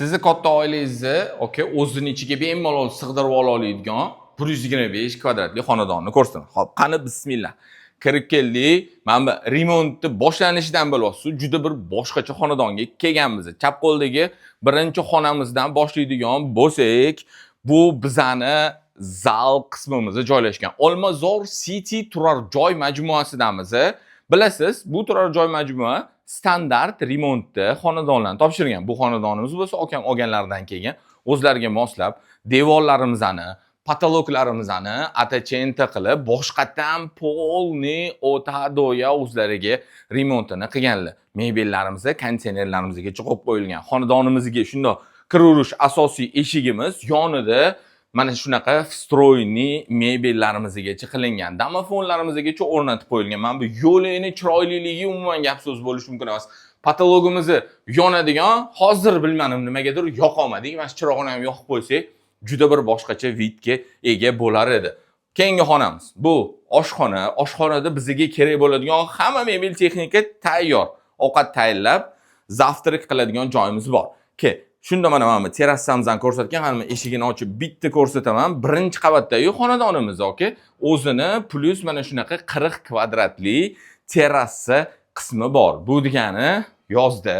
Sizni katta oilangizni, aka, o'zini ichiga bemalol sig'dirib ola oladigan 125 kvadratli xonadonni ko'rsataman. Xo'p, qani, bismillah. Kirib keldik. Mana bu remontni boshlanishidan bilyapsiz, juda bir boshqacha xonadonga kelganmiz. Chap qo'ldagi birinchi xonamizdan boshlaydigan bo'lsak, bu bizani zal qismimizda joylashgan. Olmazor City turar joy majmuasidamiz. Bilasiz, bu turar joy majmua standart remontda xonadonlarni topshirgan. Bu xonadonimiz bo'lsa, akam olganlaridan keyin o'zlariga moslab devorlarimizni, потолок larimizni оттенка qilib, boshqatdan полный от А до Я o'zlariga remontini qilganlar. Mebellarimiz konditsionerlarimizgacha qo'yib qo'yilgan. Xonadonimizga shundoq kiraverish asosiy eshigimiz yonida mana shunaqa встроенный mebellarimizgacha qilingan. Domofonlarimizgacha o'rnatib qo'yilgan. Mana bu yo'lini chiroyliligi umuman gap so'z bo'lishi mumkin emas. Потолок imizni yonadigan, hozir bilmadim, nimagadir yoqolmadik. Mana shu chirog'ini ham yoqib qo'ysak, juda bir boshqacha вид ga ega bo'lar edi. Keyingi xonamiz bu oshxona. Oshxonada bizga kerak bo'ladigan hamma mebel, texnika tayyor. Ovqat tayyorlab, завтрак qiladigan joyimiz bor. Ke, shunda mana bu terrasamizdan ko'rsatgan, mana eshigini ochib bitta ko'rsataman. Birinchi qavatdagi xonadonimiz, aka, o'zini plyus mana shunaqa 40 kvadratli terrasa qismi bor. Bu degani yozda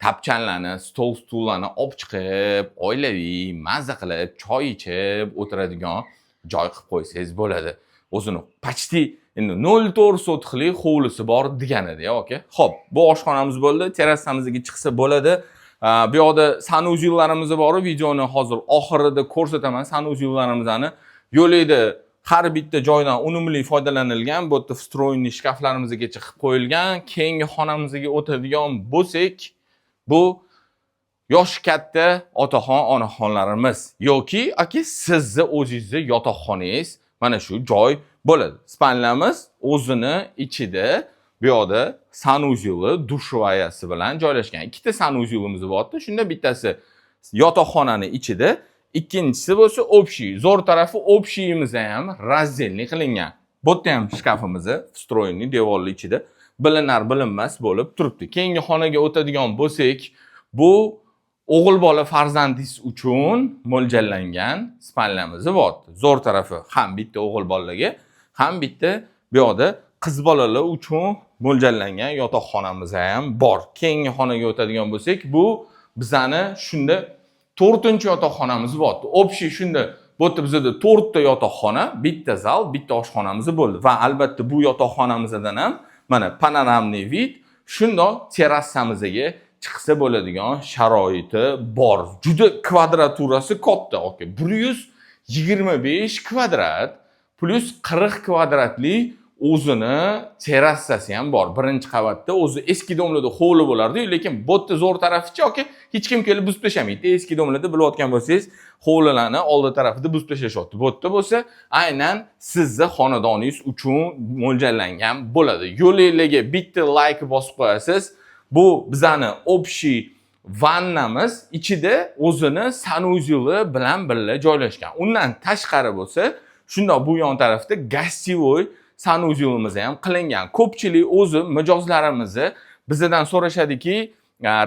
tapchanlarni, stol, stullarni olib chiqib, oilaviy mazza qilib, choy ichib o'tiradigan joy qilib qo'ysangiz bo'ladi. O'zini почти endi 0,4 sotixlik hovlisi bor deganida, aka. Xo'p, bu oshxonamiz bo'ldi, terrasamizga chiqsa bo'ladi. Bu yoqda санузел larimiz bor, videoni hozir oxirida ko'rsataman санузел larimizni. Yo'lakda har bitta joydan unumli foydalanilgan. Bu yerda встроенный shkaflarimizgacha qilib qo'yilgan. Keyingi xonamizga o'tadigan bo'lsak, bu yoshi katta otaxon, onaxonlarimiz yoki, aka, sizni o'zingizni yotoqxonangiz mana shu joy bo'ladi. Спальня miz o'zini ichida bu yoqda санузел i, душевая si bilan joylashgan. Ikkita санузел imiz bor. Shunda bittasi yotoqxonani ichida, ikkinchisi bo'lsa общий. Zo'r tarafi, общий imiz ham раздельный qilingan. Bu yerda ham shkafimiz встроенный devorli ichida bilinar bilinmas bo'lib turibdi. Keyingi xonaga o'tadigan bo'lsak, bu o'g'il bola farzandingiz uchun mo'ljallangan спальня miz bor. Zo'r tarafi, ham bitta o'g'il bolalarga, ham bitta bu yoqda qiz bolalar uchun mo'ljallangan yotoqxonamiz ham bor. Keyingi xonaga o'tadigan bo'lsak, bu bizani shunda to'rtinchi yotoqxonamiz bor. Общий shunda bu yerda bizada to'rtta yotoqxona, bitta zal, bitta oshxonamiz bo'ldi. Va albatta bu yotoqxonamizdan ham mana панорамный вид, shundoq terrasamizga chiqsa bo'ladigan sharoiti bor. Juda kvadraturasi katta, aka. 125 kvadrat plyus 40 kvadratli o'zini terrasasi ham bor. Birinchi qavatda o'zi eski дом larda hovli bo'lardi, lekin bu yerda zo'r tarafichi, aka, hech kim kelib buzib tashlamaydi. Eski дом larda, bilayotgan bo'lsangiz, hovlilarni oldi tarafida buzib tashlashyapti. Bu yerda bo'lsa aynan sizni xonadoningiz uchun mo'ljallangan bo'ladi. Yo'linglarga bitta layk bosib qo'yasiz. Bu bizani общий vannamiz ichida o'zini санузел i bilan birga joylashgan. Undan tashqari bo'lsa, shundoq bu yon tarafda гостевой санузел imiz ham qilingan. Ko'pchilik o'zi mijozlarimizni bizdan so'rashadiki,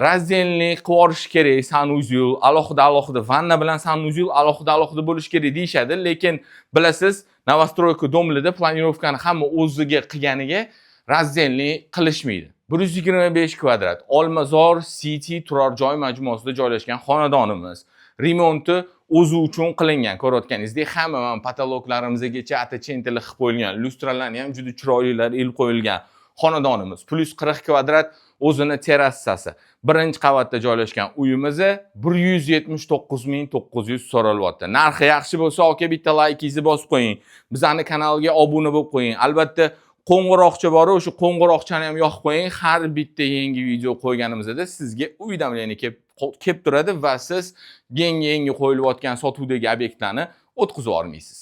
раздельный qilib yuborish kerak санузел, alohida alohida vanna bilan санузел alohida alohida bo'lishi kerak deyishadi. Lekin bilasiz, новостройка дом larda планировка ni hamma o'ziga qilganiga раздельный qilishmaydi. 125 kvadrat Olmazor City turar joy majmuasida joylashgan xonadonimiz. Remonti o'zi uchun qilingan. Ko'rayotganingizdek, hamma mana потолок larimizgacha оттенка lar qilib qo'yilgan. Lyustralarni ham juda chiroylilar ilib qo'yilgan. Xonadonimiz plyus 40 kvadrat o'zini terrasasi. Birinchi qavatda joylashgan uyimizni 179 900 so'ralyapti. Narxi yaxshi bo'lsa, aka, bitta laykingizni bosib qo'ying. Bizani kanalga obuna bo'lib qo'ying. Albatta qo'ng'iroqcha bor, o'sha qo'ng'iroqchani ham yoqib qo'ying. Har bitta yangi video qo'yganimizda sizga уведомление kelib turadi va siz yangi yangi qo'yilayotgan sotuvdagi obyektlarni o'tkazib yubormaysiz.